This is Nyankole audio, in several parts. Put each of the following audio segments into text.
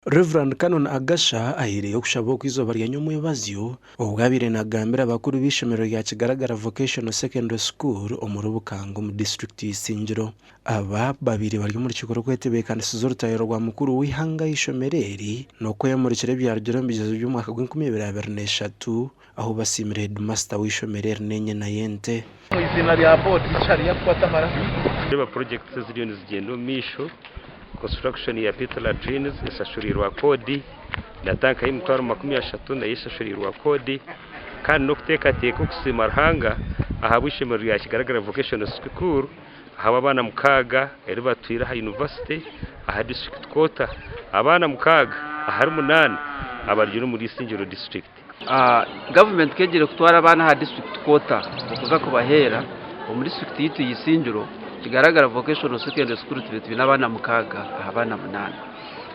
Rev. Canon Agasha ahaireyo okushaba oku eizooba rya nyomwebazyo obu abaire nagambira abakuru b'eishomero rya Kigaragara Vocational Secondary School omuri Bukanga omu disiturikiti ya Isingiro. Aba babaire bari omu rukiiko rw'okwetebeekanisiza orutayo rwa mukuru w'eihanga aha ishomero eri n'okwemurikira ebyarugire omu bigyezo by'omwaka gw'enkumibiri abiri n'eshatu ahu basiimire heedimasita w'eishomero eri n'enyena y'ente. Omu iziina rya boodi Richard Yakukwata Amara. Reeba projects eziriyo nizigyenda omu maisho, construction ya pit latrines eshashuriirwe akoodi na tanka y'emitwaro 30 nayo eshashuriirwe akoodi kandi n'okuteekateeka okusiima Ruhanga ahabw'eishomero rya Kigaragara Vocational School ahabw'abaana mukaaga eri batwire aha university aha district quota abaana mukaaga ahari munaana abarugire omuri Isingiro district. Gavumenti ku egire kutwara abaana aha district quota okuza kubaheera, omu disiturikiti yaitu ya Isingiro, Kigaragara Vocational Secondary School tube twine abaana mukaaga aha baana munaana.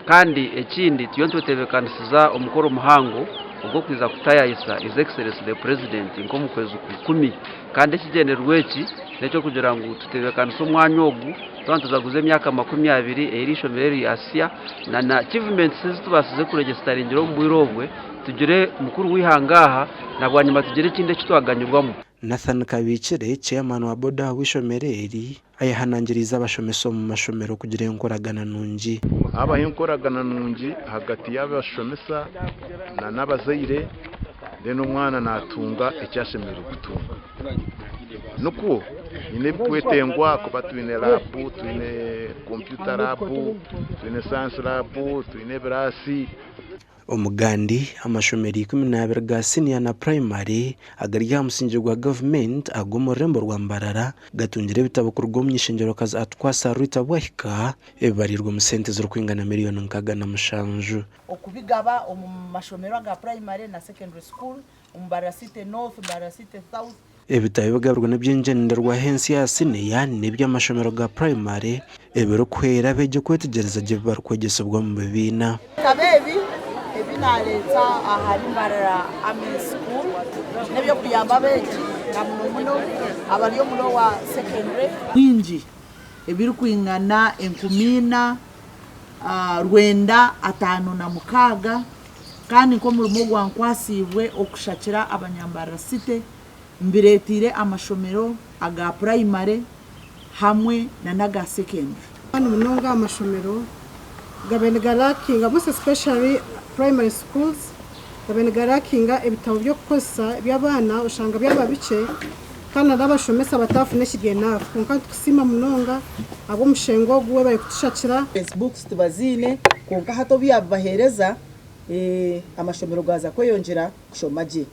Kandi ekindi turiyo nitwetebeekanisiza omukoro muhango ogw'okwija kutayaayisa His Excellency the President nk'omu kwezi kwa ikumi. Kandi ekigyendererwa eki n'eky'okugira ngu tutebeekanise omwanya ogu twaba nitujaguza emyaka 20 ei eri ishomero eri ryasya na achievements ezi tubaasize kuregisitaringira omu bwire obwe tugire mukuru w'eihanga aha na bwanyima tugire ekindi eki twaganyirwamu. Nathan Kabiikire, Chairman wa boda w'eishomero eri, ayehanangiriize abashomesa omu mashomero kugira enkoragana nungi. Habaho enkoragana nungi ahagati y'abashomesa na n'abazaire then omwana natunga eki ashemereire kutunga. Nikwo nyine ebikwetengwa kuba twine lab, twine computer lab, twine science lab, twine ebiraasi. Omugandi, amashomero 12 ga siniya na purayimari agari aha musingye gwa gavumenti ag'omu rurembo rwa Mbarara gatungire ebitabo kuruga omu ny'eishengyerokazi Atukwasa Rita Bwahika ebibariirwe omu sente ezirikwingana miriyoni 67. Okubigaba omu mashomero aga purayimari na secondary school omu Mbarara City North, Mbarara City South. Ebitabo ebigabirwe n'eby'engyenderwaho ensi ya siniya n'eby'amashomero ga purayimari ebirikuhwera abeegi kwetegyereza gye ebi barikwegyesibwa omu bibiina. Ebitabo ebi ebi naareeta ahari Mbarara Army School n'eby'okuyamba abeegi na muno muno abari omu lower secondary. Bingi ebirikwingana 4956 kandi nk'omurimo ogwankwasiibwe okushakira abanyambarara City mbireeteire amashomero aga purayimare hamwe n'aga sekendure. Kandi munonga aha mashomero gabaire nigarakinga most especially primary schools gabaire nigarakinga ebitabo by'okukozesa by'abaana oshanga byaba bikye kandi na n'abashomesa bataafuna ekiri enough kwonka nitukusiima munonga ahabw'omushengo ogu webare kutushakira. Books tibaziine kwonka hati obu yaabibaheereza amashomero gaaza kweyongyera kushoma gye.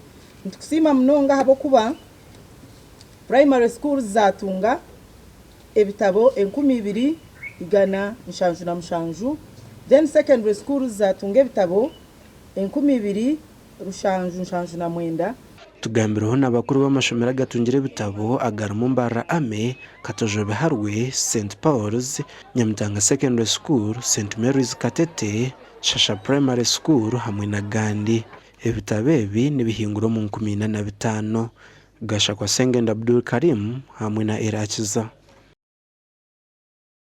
Nitukusiima munonga ahabw'okuba primary schools zaatunga ebitabo 2177 then secondary schools zaatunga ebitabo 2779. Tugambireho n'abakuru b'amashomero agatungire ebitabo agarimu Mbarara Army, Katojo Biharwe, St Paul's, Nyamitanga Secondary School, St Mary's Katete, Shasha Primary School hamwe n'agandi. Ebitabo ebi nibihingura omu 45. Gashakwa Sengendo Abdul Karim hamwe na Erakiza.